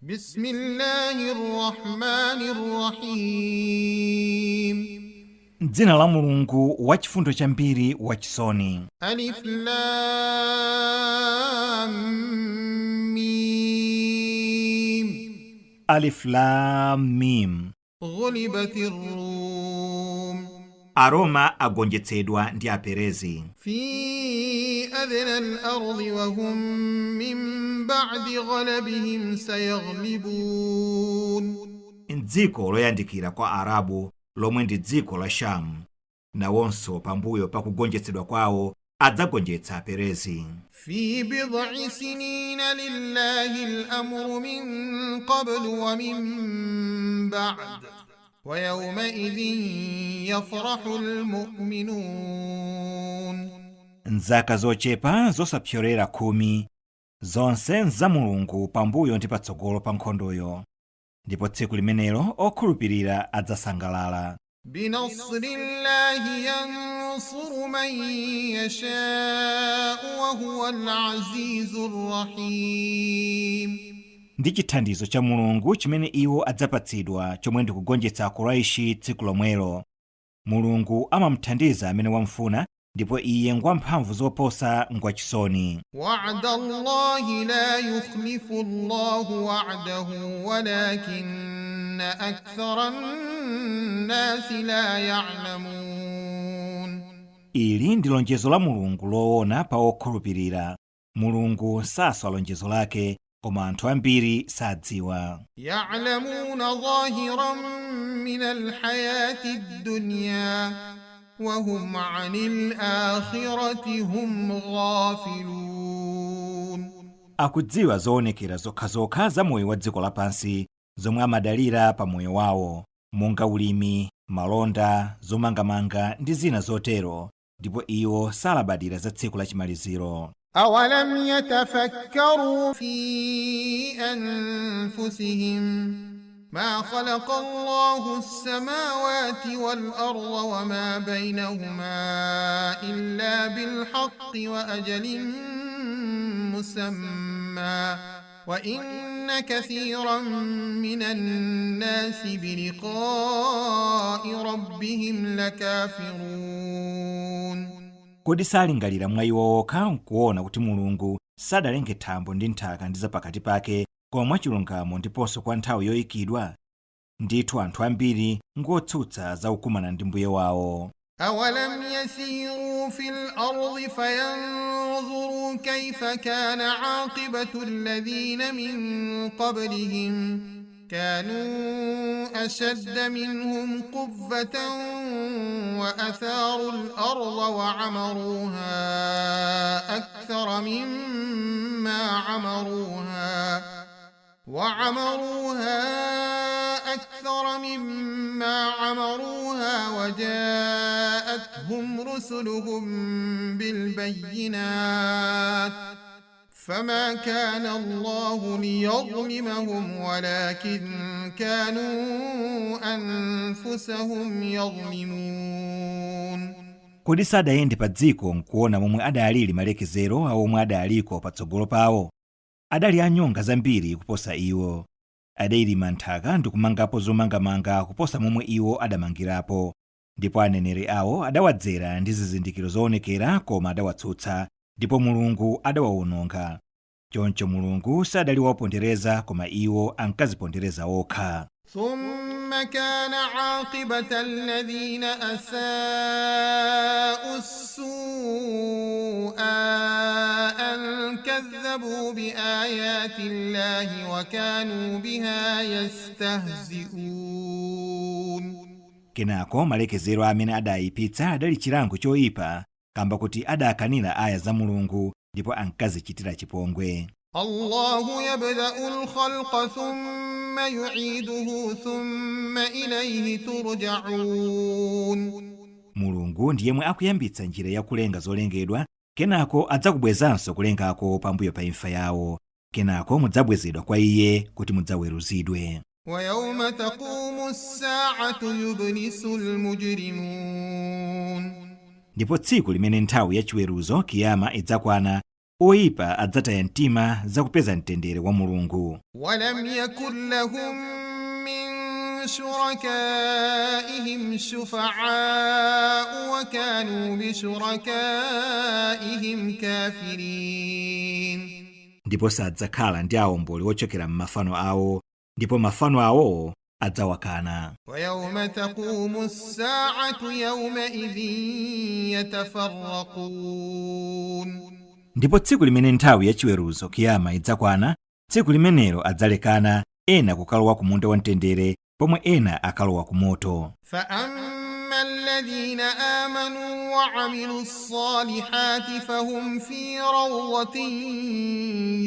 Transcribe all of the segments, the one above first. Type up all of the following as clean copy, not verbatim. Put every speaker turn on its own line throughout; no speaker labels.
بسم الله الرحمن الرحيم.
M'dzina la Mulungu wachifundo chambiri, wachisoni.
ألف لام ميم.
Alif Lam Mim.
غلبت الروم.
Aroma agonjetsedwa ndi Aperezi.
في أدنى الأرض وهم من بعد غلبهم سيغلبون.
Mdziko loyandikira kwa Arabu lomwe ndi dziko la Shamu, nawonso pambuyo pa kugonjetsedwa kwawo adzagonjetsa Aperezi.
في بضع سنين لله الأمر من قبل ومن بعد ويومئذ يفرح المؤمنون.
Mzaka zochepa zosapyolera 10, zonse nza Mulungu pambuyo ndi patsogolo pa nkhondoyo, ndipo tsiku limenelo okhulupirira adzasangalala.
بنصر الله ينصر من يشاء وهو العزيز الرحيم.
Ndi chithandizo cha Mulungu chimene iwo adzapatsidwa, chomwe ndi kugonjetsa Akuraishi tsiku lomwelo. Mulungu amamuthandiza amene wamfuna, ndipo iye ngwamphamvu zoposa, ngwachisoni.
وعد الله لا يخلف الله وعده ولكن أكثر الناس لا يعلمون.
Ili ndi lonjezo la Mulungu loona pa okhulupirira. Mulungu saswa lonjezo lake, koma anthu ambiri sadziwa.
يعلمون ظاهرا من الحياة الدنيا وهم عن الآخرة هم غافلون.
Akudziwa zoonekera zokhazokha za moyo wa dziko lapansi zomwe amadalira pa moyo wawo, monga ulimi, malonda, zomangamanga ndi zina zotero, ndipo iwo salabadira za tsiku lachimaliziro.
أولم يتفكروا في أنفسهم ما خلق الله السماوات والأرض وما بينهما إلا بالحق وأجل مسمى وإن كثيرا من الناس بلقاء ربهم لكافرون.
Kodi salingalira mwa iwo okha nkuona kuti Mulungu sadalenge thambo ndi nthaka ndi zapakati pake koma mwachilungamo ndiponso kwa nthawi yoyikidwa? Ndithu anthu ambiri ngotsutsa za kukumana ndi Mbuye wawo.
أولم يسيروا في الأرض فينظروا كيف كان عاقبة الذين من قبلهم كانوا أشد منهم قوة وأثاروا الأرض وعمروها أكثر مما عمروها وجاءتهم رسلهم بالبينات فما كان الله ليظلمهم ولكن كانوا أنفسهم يظلمون.
Kodi sadayende pa dziko nkuona momwe adalili malekezero a omwe adaliko patsogolo pawo? Adali anyonga zambiri kuposa iwo. Adayilima nthaka ndi kumangapo zomangamanga kuposa momwe iwo adamangirapo, ndipo aneneri awo adawadzera ndi zizindikiro zoonekera, koma adawatsutsa, ndipo Mulungu adawawononga. Choncho Mulungu sadali wopondereza, koma iwo ankazipondereza okha.
ثم كان عاقبة الذين أساءوا السوء أن كذبوا بآيات الله وكانوا بها يستهزئون.
Kenako malekezero amene adayipitsa adali chilango choyipa kamba kuti adakanira aya za Mulungu ndipo ankazichitira chipongwe.
الله يبدأ الخلق ثم يعيده ثم إليه ترجعون.
Mulungu ndi yemwe akuyambitsa njira yakulenga zolengedwa, kenako adzakubwezanso kulengako pambuyo pa imfa yawo, kenako mudzabwezedwa kwa iye kuti mudzaweruzidwe.
ويوم تقوم الساعة يبلس المجرمون.
Ndipo tsiku limene nthawi yachiweruzo, Kiyama, idzakwana, Oyipa adzataya mtima za kupeza mtendere wa Mulungu.
ولم يكن لهم من شركائهم شفعاء وكانوا بشركائهم كافرين.
Ndipo sadzakhala ndi awomboli ochokera m'mafano awo, ndipo mafano awowo adzawakana.
ويوم تقوم الساعة يومئذ يتفرقون.
Ndipo tsiku limene nthawi yachiweruzo kiyama idzakwana, tsiku limenelo adzalekana, ena kukalowa ku munda wamtendere pomwe ena akalowa ku moto.
فأما الذين آمنوا وعملوا الصالحات فهم في روضة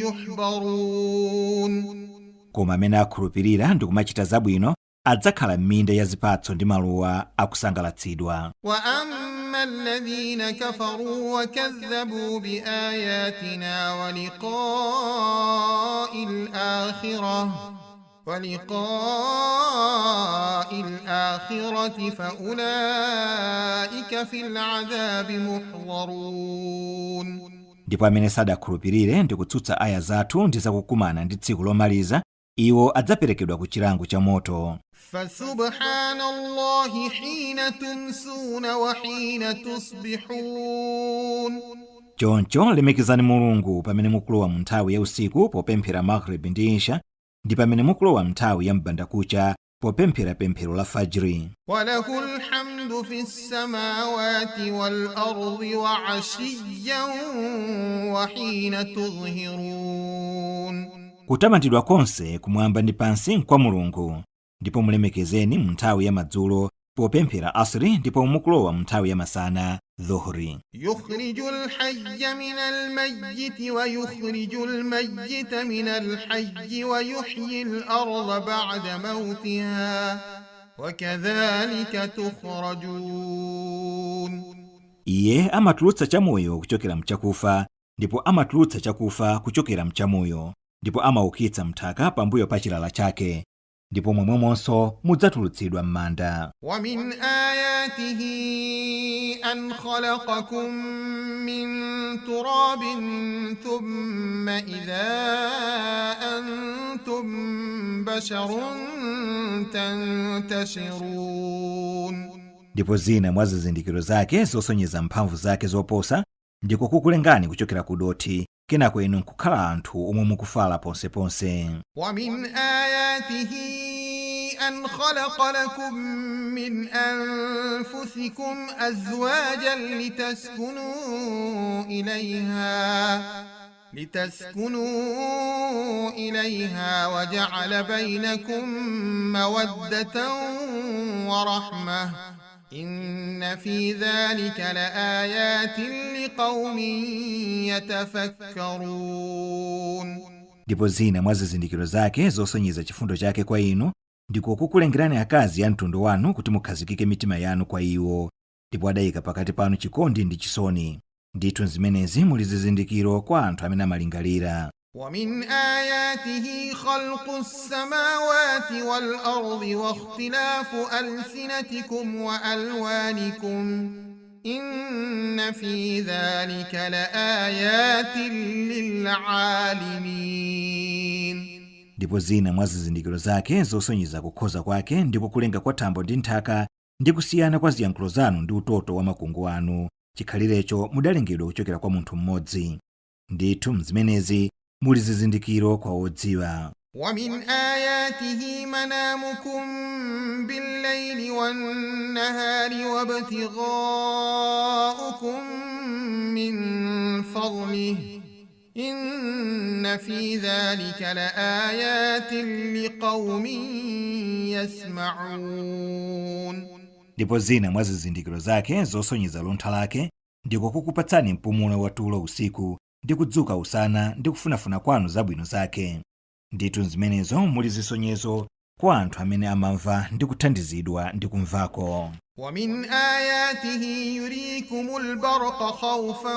يحبرون.
Koma amene akhulupirira ndi kumachita zabwino adzakhala m'minda ya zipatso ndi maluwa akusangalatsidwa.
وأما الذين كفروا وكذبوا بآياتنا ولقاء الآخرة فأولئك في العذاب محضرون.
Ndipo amene sadakhulupirire ndi kutsutsa aya zathu ndi zakukumana ndi tsiku lomaliza, iwo adzaperekedwa ku chilango cha moto.
فسبحان الله حين تمسون وحين تصبحون.
Choncho lemekezani Mulungu pamene mukulowa mu nthawi ya usiku popemphera Maghrib ndi Isha, ndi pamene mukulowa nthawi ya mbandakucha popemphera pemphero la Fajri.
وله الحمد في السماوات والأرض وعشيا وحين تظهرون.
Kutamandidwa konse kumwamba ndi pansi nkwa Mulungu, ndipo mulemekezeni mu nthawi ya madzulo popemphera Asri, ndipo mukulowa mu nthawi ya masana, Dhuhri.
يخرج الحي من الميت ويخرج الميت من الحي ويحيي الأرض بعد موتها وكذلك تخرجون.
Iye amatulutsa chamoyo kuchokera mchakufa, ndipo amatulutsa chakufa kuchokera mchamoyo, ndipo amaukitsa mthaka pambuyo pa chilala chake, ndipo momwemonso mudzatulutsidwa m'manda.
ومن آياته أن خلقكم من تراب ثم إذا أنتم بشر تنتشرون.
Ndipo zina mwa zizindikiro zake zosonyeza mphamvu zake zoposa ndiko kukulengani kuchokera ku dothi, kenako inu nkukhala anthu omwe mukufala ponseponse.
ومن آياته أن خلق لكم من أنفسكم أزواجا لتسكنوا إليها وجعل بينكم مودة ورحمة إن في ذلك لآيات لقوم يتفكرون.
Ndipo zina mwa zizindikiro zake zosonyeza chifundo chake kwa inu ndiko kukulengerani akazi a mtundu wanu kuti mukhazikike mitima yanu kwa iwo, ndipo adayika pakati panu chikondi ndi chisoni. Ndithu zimenezi muli zizindikiro kwa anthu amene amalingalira.
ومن آياته خلق السماوات والأرض واختلاف ألسنتكم وألوانكم إن في ذلك لآيات للعالمين.
Ndipo zina mwa zizindikiro zake zosonyeza kukhoza kwake ndiko kulenga kwa thambo ndi nthaka ndi kusiyana kwa ziyankhulo zanu ndi utoto wa makungu anu, chikhalirecho mudalengedwa kuchokera kwa munthu mmodzi. Ndithu mzimenezi muli zizindikiro kwa odziwa.
ومن آياته منامكم بالليل والنهار وابتغاؤكم من فضله إن في ذلك لآيات لقوم يسمعون.
Ndipo zina mwa zizindikiro zake zosonyeza luntha lake ndiko kukupatsani mpumulo wa tulo usiku ndi kudzuka usana ndi kufunafuna kwanu zabwino zake. Ndithu zimenezo muli zisonyezo kwa anthu amene amamva ndi kuthandizidwa ndi kumvako.
ومن آياته يريكم البرق خوفا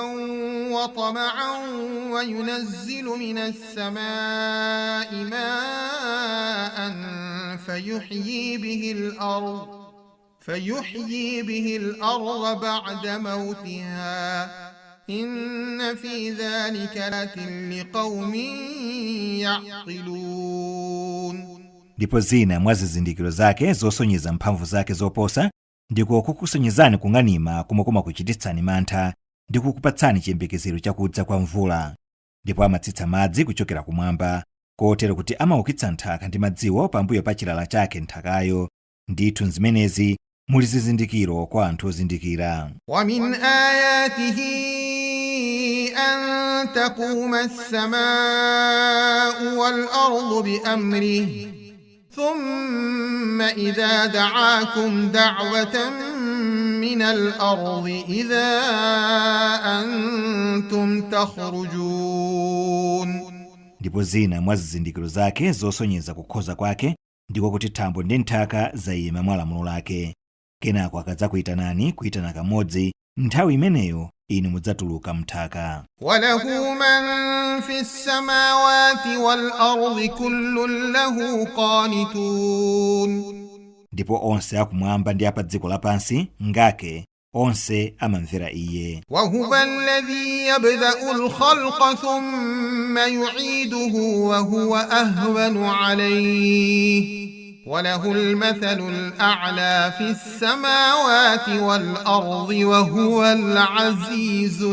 وطمعا وينزل من السماء ماء فيحيي به الأرض بعد موتها إن في ذلك لآيات لقوم يعقلون.
Ndipo zina mwa zizindikiro zake zosonyeza mphamvu zake zoposa ndiko kukusonyezani kung'anima komwe kumakuchititsani mantha ndi kukupatsani chiyembekezero chakudza kwa mvula. Ndipo amatsitsa madzi kuchokera kumwamba, kotero kuti amaukitsa nthaka ndi madziwo pambuyo pa chilala chake nthakayo. Ndithu m'zimenezi muli zizindikiro kwa anthu ozindikira.
ومن آياته أن تقوم السماء والأرض بأمره ثم إذا دعاكم دعوة من الأرض إذا أنتم تخرجون.
Ndipo zina mwa zizindikiro zake zosonyeza kukhoza kwake ndiko kuti thambo ndi nthaka zayima mwa lamulo lake. Kenako akadzakuyitanani kuyitana kamodzi, nthawi imeneyo inu mudzatuluka m'nthaka.
وله من في السماوات والأرض كل له قانتون.
Ndipo onse akumwamba ndi apa dziko lapansi ngake, onse amamvera iye.
وهو الذي يبدأ الخلق ثم يعيده وهو أهون عليه وله المثل الأعلى في السماوات والأرض وهو العزيز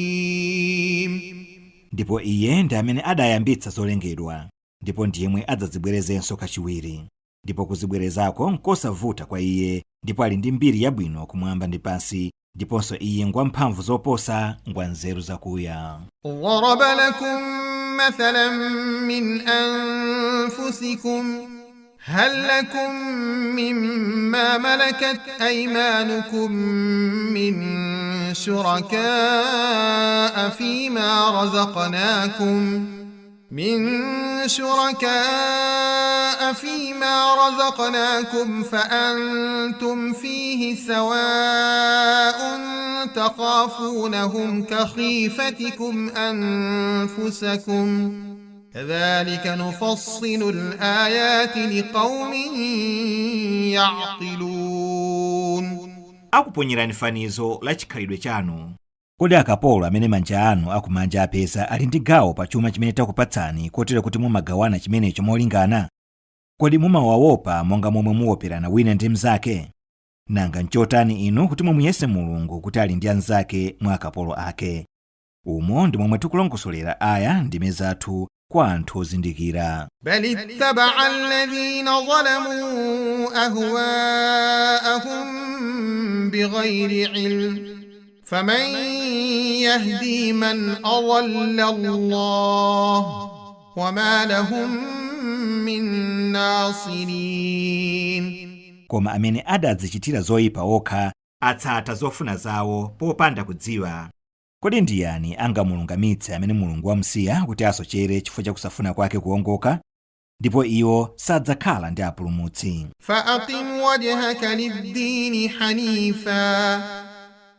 الحكيم.
Ndipo iye ndi amene adayambitsa zolengedwa, ndipo ndiyemwe adzazibwerezenso kachiwiri, ndipo kuzibwerezako nkosavuta kwa iye, ndipo ali ndi mbiri yabwino kumwamba ndi pansi, ndiponso iye ngwamphamvu zoposa, ngwa nzeru zakuya.
ضرب لكم مثلا من أنفسكم هل لكم مما ملكت أيمانكم من شركاء فيما رزقناكم فأنتم فيه سواء تخافونهم كخيفتكم أنفسكم كذلك نفصل الآيات لقوم يعقلون.
Akuponyerani fanizo la chikhalidwe chanu. Kodi akapolo amene manja anu akumanja apeza ali ndi gawo pa chuma chimene takupatsani, kotero kuti mumagawana chimenecho molingana? Kodi mumawaopa monga momwe muoperana wina ndi mnzake? Nanga nchotani inu kuti mumuyese Mulungu kuti ali ndi anzake mwa akapolo ake? Umo ndi momwe tikulongosolera aya, ndime zathu, kwa anthu ozindikira.
بل اتبع الذين ظلموا أهواءهم بغير علم فمن يهدي من أضل الله وما لهم من ناصرين.
Koma amene adadzichitira zoyipa okha atsata zofuna zawo popanda kudziwa. Kodi ndiyani angamulungamitse amene Mulungu wamusiya kuti asochere chifukwa cha kusafuna kwake kuwongoka? Ndipo iwo sadzakhala ndi apulumutsi.
فأقم وجهك للدين حنيفا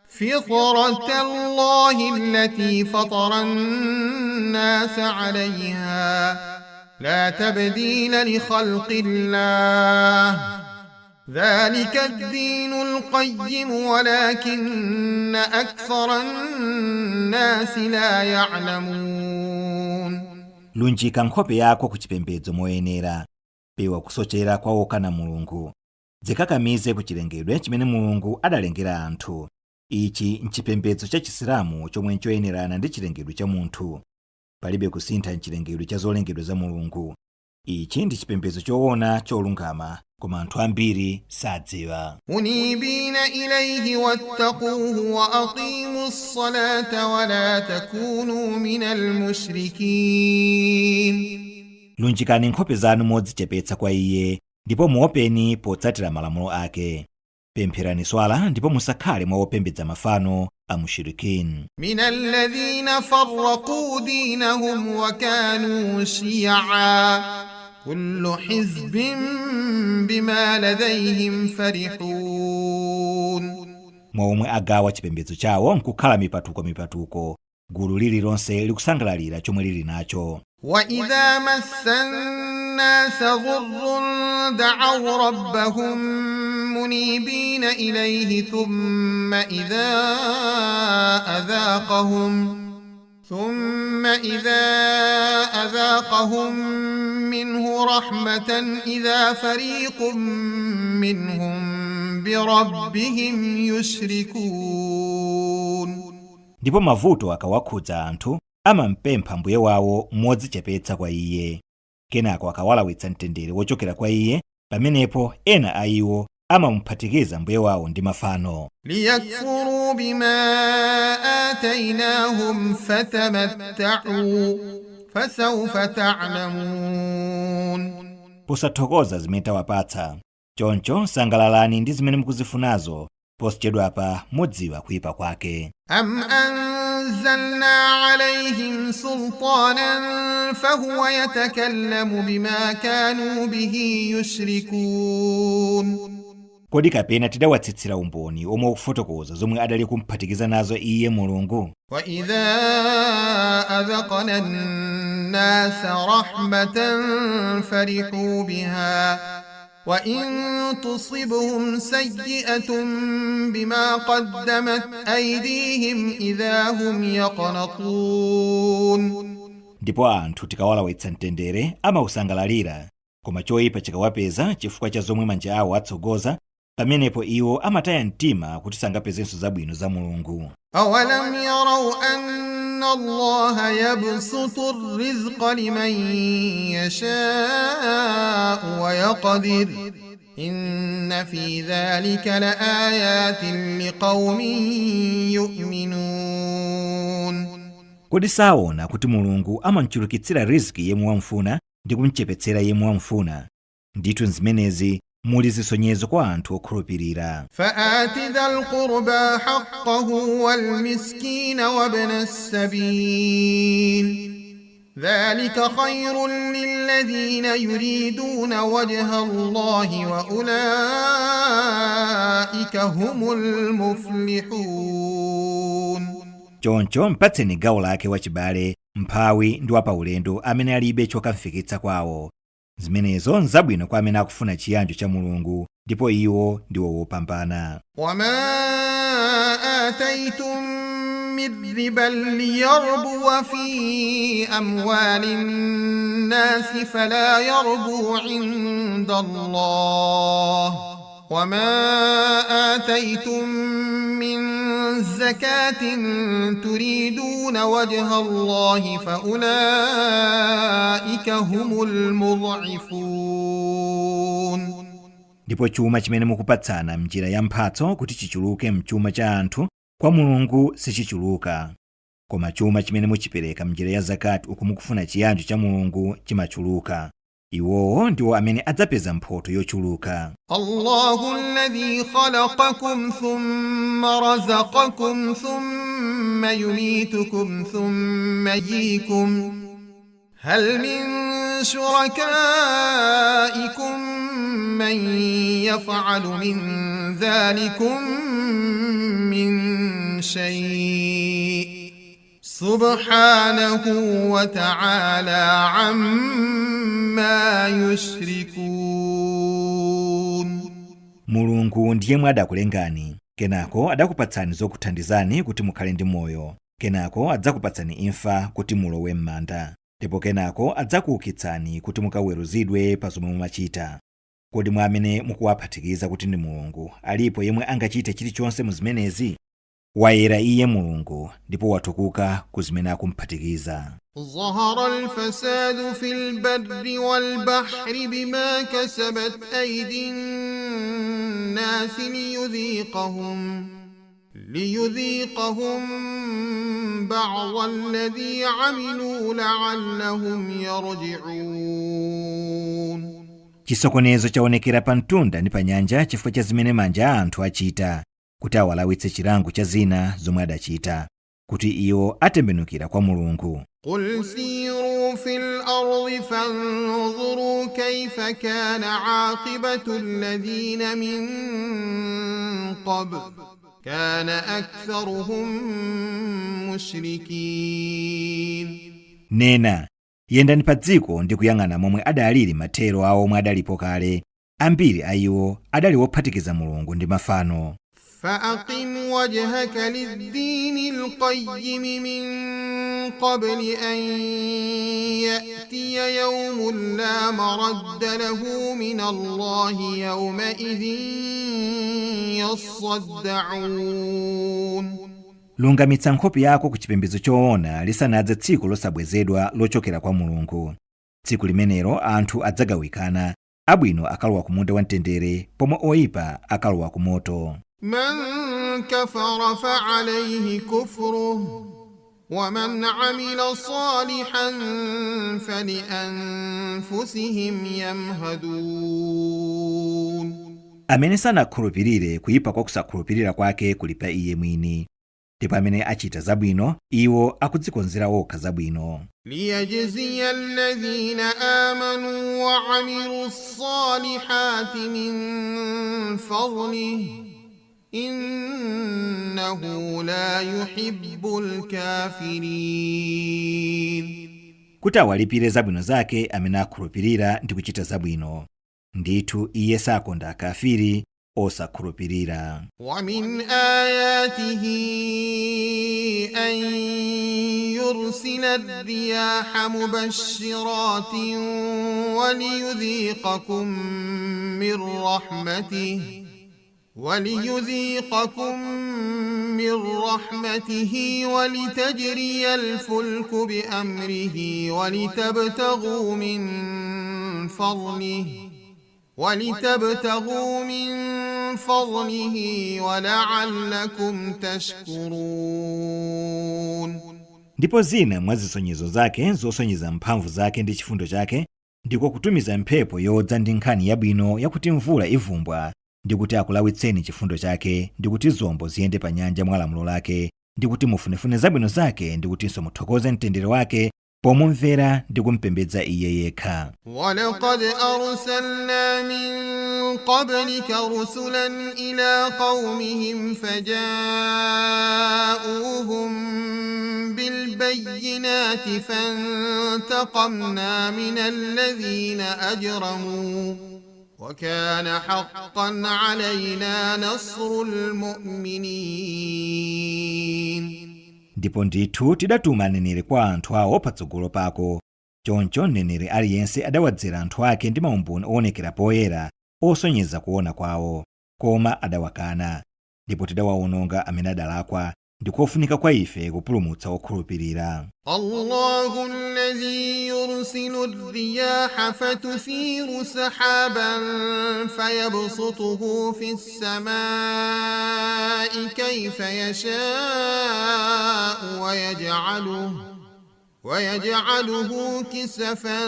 فطرة الله التي فطر الناس عليها لا تبديل لخلق الله ذلك الدين القيم ولكن أكثر الناس لا يعلمون.
Lunjika nkhope yako ku chipembedzo moyenera. Pewa kusochera kwa okana Mulungu. Dzikakamize ku chilengedwe chimene Mulungu adalengera anthu. Ichi nchipembedzo cha Chisilamu chomwe nchoyenerana ndi chilengedwe cha munthu. Palibe kusintha mchilengedwe cha zolengedwa za Mulungu. Ichi ndi chipembedzo choona cholungama, koma anthu ambiri sadziwa.
منيبين إليه واتقوه وأقيموا الصلاة ولا تكونوا من المشركين.
Lunjikani nkhope zanu modzichepetsa kwa iye, ndipo muopeni potsatira malamulo ake. Pempherani swala, ndipo musakhale mwa opembedza mafano, amushirikin.
من الذين فرقوا دينهم وكانوا شيعا كل حزب بما لديهم فرحون.
Mwa omwe agawa chipembedzo chawo nkukhala mipatukomipatuko, gulu lililonse likusangalalira chomwe lili nacho.
وإذا مس الناس ضر دعوا ربهم منيبين إليه ثم إذا أذاقهم منه رحمة إذا فريق منهم بربهم يشركون.
Ndipo mavuto akawakhudza anthu, amampempha Mbuye wawo modzichepetsa kwa Iye. Kenako akawalawitsa mtendere wochokera kwa Iye, pamenepo ena a iwo amamuphatikiza Mbuye wawo ndi mafano.
ليكفروا بما آتيناهم فتمتعوا فسوف تعلمون.
Posathokoza zimene tawapatsa. Choncho sangalalani ndi zimene mukuzifunazo, posachedwapa mudziwa kuyipa kwake.
أم أنزلنا عليهم سلطانا فهو يتكلم بما كانوا به يشركون.
Kodi kapena tidawatsitsira umboni omwe ukufotokoza zomwe adali kumphatikiza nazo Iye Mulungu?
وإذا أذقنا الناس رحمة فرحوا بها وإن تصبهم سيئة بما قدمت أيديهم إذا هم يقنطون.
Ndipo anthu tikawalawitsa mtendere, amausangalalira, koma choyipa chikawapeza chifukwa cha zomwe manja awo atsogoza, pamenepo iwo amataya mtima kuti sangapezenso zabwino za Mulungu.
أولم يروا أن الله يبسط الرزق لمن يشاء ويقدر إن في ذلك لآيات لقوم يؤمنون.
Kodi saona kuti Mulungu amamchulukitsira riziki yemwe wamfuna ndi kumchepetsera yemwe wamfuna? Ndithu zimenezi muli zisonyezo kwa anthu okhulupirira.
فآت ذا القربى حقه والمسكين وابن السبيل ذلك خير للذين يريدون وجه الله وأولئك هم المفلحون.
Choncho mpatseni gawo lake wachibale, mphawi ndi wapaulendo amene alibe chokamfikitsa kwawo. Zimenezo nzabwino kwa amene akufuna chiyanjo cha Mulungu, ndipo iwo ndiwo wopambana.
وما آتيتم من ربا ليربو في أموال الناس فلا يربو عند الله وما آتيتم من زكاة تريدون وجه الله فأولئك هم المضعفون.
Ndipo chuma chimene mukupatsana mnjira ya mphatso kuti chichuluke mchuma cha anthu, kwa Mulungu sichichuluka. Koma chuma chimene muchipereka mnjira ya zakati uku mukufuna chiyanjo cha Mulungu chimachuluka. Iwowo ndiwo amene adzapeza mphotho yochuluka.
الله الذي خلقكم ثم رزقكم ثم يميتكم ثم يحييكم هل من شركائكم من يفعل من ذلكم من شيء سبحانه وتعالى عما يشركون.
Mulungu ndiye adakulengani, kenako adakupatsani zokuthandizani kuti mukhale ndi moyo, kenako adzakupatsani imfa kuti mulowe m'manda, ndipo kenako adzakuukitsani kuti mukaweruzidwe pa zomwe mumachita. Kodi mwa amene mukuwaphatikiza kuti ndi Mulungu alipo yemwe angachite chilichonse mu zimenezi? Wayera Iye Mulungu, ndipo watukuka ku zimene akumphatikiza.
ظهر الفساد في البر والبحر بما كسبت أيدي الناس ليذيقهم بعض الذي عملوا لعلهم يرجعون.
Chisokonezo chaonekera pa mtunda ndi pa nyanja chifukwa cha zimene manja a anthu achita, kuti awalawitse chilango cha zina zomwe adachita, kuti iwo atembenukira kwa Mulungu.
قل سيروا في الأرض فانظروا كيف كان عاقبة الذين من قبل كان أكثرهم مشركين.
Nena, yendani pa dziko ndi kuyang'ana momwe adalili mathero awo omwe adalipo kale. Ambiri a iwo adali wophatikiza Mulungu ndi mafano.
فأقم وجهك للدين القيم من قبل أن يأتي يوم لا مرد له من الله يومئذ يصدعون.
Lungamitsa nkhope yako ku chipembedzo choona lisanadze tsiku losabwezedwa lochokera kwa Mulungu. Tsiku limenelo anthu adzagawikana, abwino akalowa ku munda wamtendere pomwe oyipa akalowa ku moto.
من كفر فعليه كفره ومن عمل صالحا فلأنفسهم يمهدون.
Amene sanakhulupirire, kuyipa kwa kusakhulupirira kwake kuli pa iye mwini, ndipo amene achita zabwino, iwo akudzikonzera okha zabwino.
ليجزي الذين آمنوا وعملوا الصالحات من فضله إنه لا يحب الكافرين.
Kuti awalipire zabwino zake amene akhulupirira ndi kuchita zabwino. Ndithu iye sakonda akafiri osakhulupirira.
ومن آياته أن يرسل الرياح مبشرات وليذيقكم من رحمته ولتجري الفلك بأمره ولتبتغوا من فضله ولعلكم تشكرون.
Ndipo zina mwa zisonyezo zake zosonyeza mphamvu zake ndi chifundo chake ndiko kutumiza mphepo yodza ndi nkhani yabwino yakuti mvula ivumbwa, ndi kuti akulawitseni chifundo chake, ndi kuti zombo ziyende pa nyanja mwa lamulo lake, ndi kuti mufunefune zabwino zake, ndi kutinso muthokoze mtendere wake pomumvera ndi kumpembedza iye yekha.
ولقد أرسلنا من قبلك رسلا إلى قومهم فجاءوهم بالبينات فانتقمنا من الذين أجرموا وكان حقا علينا نصر المؤمنين.
Ndipo ndithu tidatuma aneneri kwa anthu awo patsogolo pako. Choncho mneneri aliyense adawadzera anthu ake ndi maumboni owonekera poyera osonyeza kuona kwawo, koma adawakana, ndipo tidawawononga amene adalakwa. Ndikofunika kwa ife kupulumutsa okhulupirira.
الله الذي يرسل الرياح فتثير سحابا فيبسطه في السماء كيف يشاء ويجعله كسفا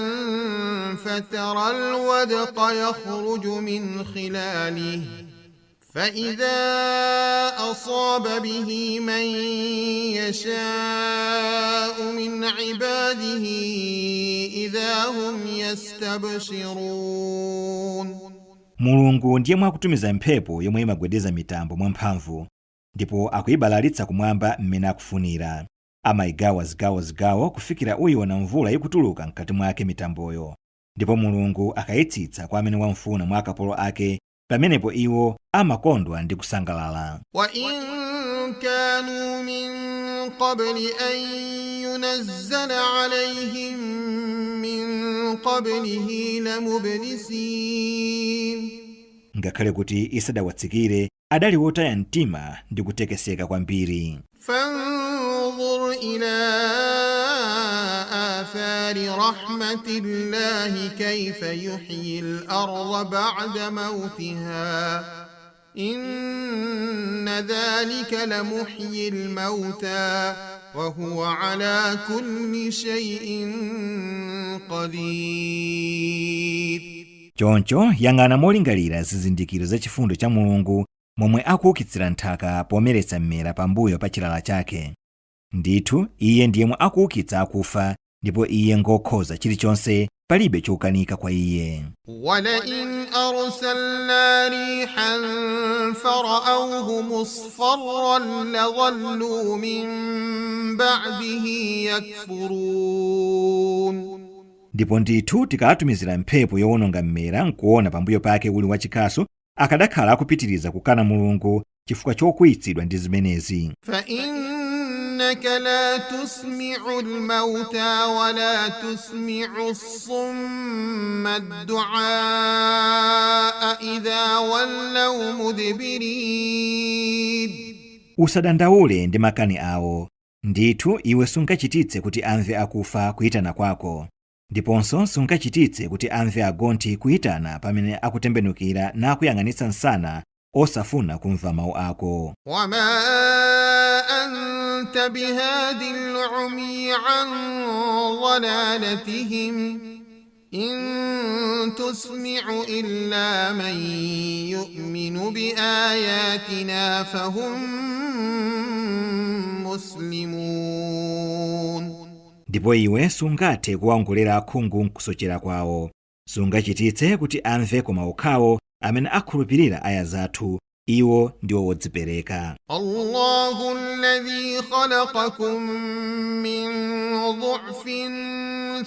فترى الودق يخرج من خلاله فإذا أصاب به من يشاء من عباده إذا هم يستبشرون.
Mulungu ndiye mwakutumiza mphepo yomwe imagwedeza mitambo mwamphamvu, ndipo akuyibalalitsa kumwamba mmene akufunira. Amayigawa zigawozigawo kufikira uyiona mvula ikutuluka mkati mwake mitamboyo. Ndipo Mulungu akayitsitsa kwa amene wamfuna mwa akapolo ake, pamenepo iwo amakondwa ndi kusangalala.
وإن كانوا من قبل أن ينزل عليهم من قبله لمبلسين.
Ngakhale kuti isadawatsikire, adali wotaya mtima ndi kutekeseka kwambiri.
فانظر إلى آثار رحمة الله كيف يحيي الأرض بعد موتها إن ذلك لمحيي الموتى وهو على كل شيء قدير.
Choncho yang'ana molingalira zizindikiro za chifundo cha Mulungu, momwe akuukitsira nthaka pomeretsa mmera pambuyo pa chilala chake. Ndithu iye ndiyemwe akuukitsa akufa, ndipo iye ngokhoza chilichonse, palibe chokanika kwa iye.
ولئن أرسلنا ريحا فرأوه مصفرا لظلوا من بعده يكفرون.
Ndipo ndithu tikawatumizira mphepo yowononga mmera nkuona pambuyo pake uli wachikasu, akadakhala akupitiriza kukana Mulungu chifukwa chokwiyitsidwa ndi zimenezi.
فإنك لا تسمع الموتى ولا تسمع الصم الدعاء إذا ولوا مدبرين.
Usadandaule ndi makani awo. Ndithu iwe sungachititse kuti amve akufa kuyitana kwako, ndiponso sungachititse kuti amve agonthi kuyitana pamene akutembenukira nakuyang'anitsa msana osafuna kumva mawu ako.
وما أنت بهاد العمي عن ضلالتهم إن تسمع إلا من يؤمن بآياتنا فهم مسلمون.
Ndipo iwe sungathe kuwaongolera akhungu nkusochera kwawo. Sungachititse kuti amve koma okhawo amene akhulupirira aya zathu, iwo ndiwo wodzipereka.
الله الذي خلقكم من ضعف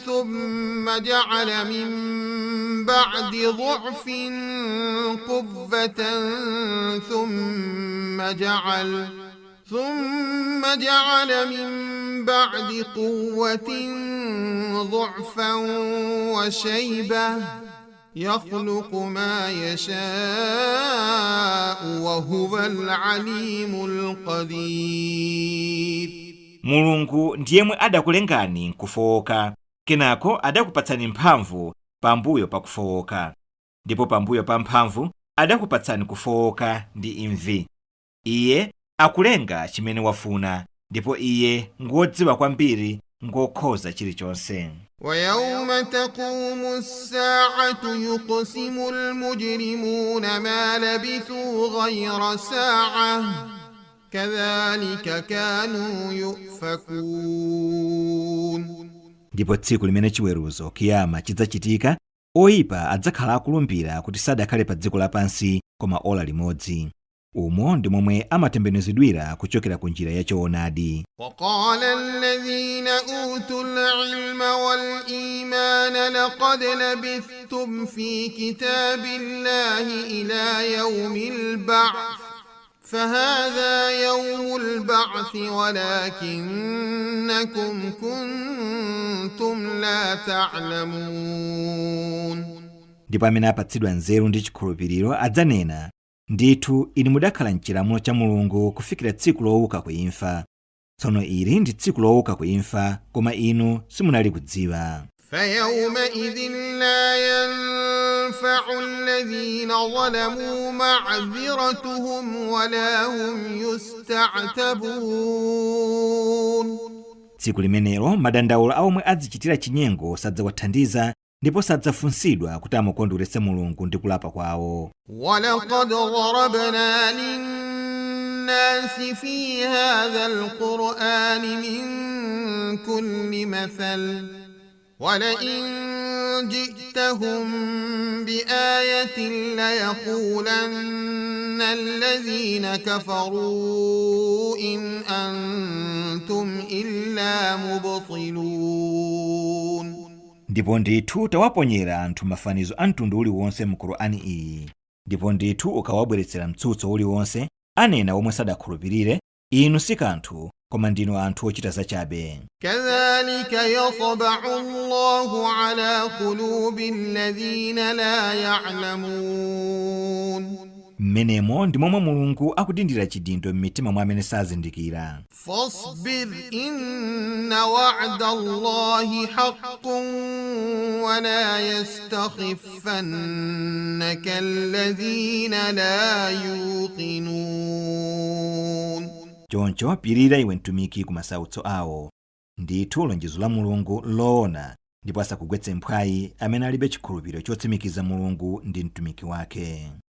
ثم جعل من بعد ضعف قوة ثم جعل من بعد قوة ضعفا وشيبة يخلق ما يشاء وهو العليم القدير.
Mulungu ndiyemwe adakulengani nkufowoka, kenako adakupatsani mphamvu pambuyo pa kufowoka, ndipo pambuyo pa mphamvu adakupatsani kufowoka ndi imvi. Iye akulenga chimene wafuna, ndipo iye ngodziwa kwambiri, ngokhoza chilichonse.
ويوم تقوم الساعة يقسم المجرمون ما لبثوا غير ساعة كذلك كانوا يؤفكون.
Ndipo tsiku limene chiweruzo, kiyama, chidzachitika, oyipa adzakhala akulumbira kuti sadakhale pa dziko lapansi koma ola limodzi. Umo ndi momwe amatembenuzidwira kuchokera ku njira yachoonadi.
وقال الذين أوتوا العلم والإيمان لقد لبثتم في كتاب الله إلى يوم البعث فهذا يوم البعث ولكنكم كنتم لا تعلمون.
Ndipo amene apatsidwa nzeru ndi chikhulupiriro adzanena, "Ndithu inu mudakhala mchilamulo cha Mulungu kufikira tsiku lowuka ku imfa. Tsono ili ndi tsiku lowuka ku imfa, koma inu simunali kudziwa."
فيومئذ لا ينفع الذين ظلموا معذرتهم ولا هم يستعتبون.
Tsiku limenelo madandaulo a omwe adzichitira chinyengo sadzawathandiza, ndipo sadzafunsidwa kuti amukondweretse Mulungu ndi kulapa kwawo.
ولقد ضربنا للناس في هذا القرآن من كل مثل ولئن جئتهم بآية ليقولن الذين كفروا إن أنتم إلا مبطلون.
Ndipo ndithu tawaponyera anthu mafanizo a mtundu uliwonse mu Kurani iyi, ndipo ndithu ukawabweretsera mtsutso uliwonse, anena omwe sadakhulupirire, "Inu si kanthu koma ndinu anthu ochita zachabe."
كذلك يطبع الله على قلوب الذين لا يعلمون.
Mmenemo ndi momwe Mulungu akudindira chidindo m'mitima mwa amene sazindikira.
فاصبر إن وعد الله حق ولا يستخفنك الذين لا يوقنون.
Choncho pirira, iwe mtumiki, ku masautso awo. Ndithu lonjezo la Mulungu loona, ndipo asakugwetse mphwayi amene alibe chikhulupiriro chotsimikiza Mulungu ndi mtumiki wake.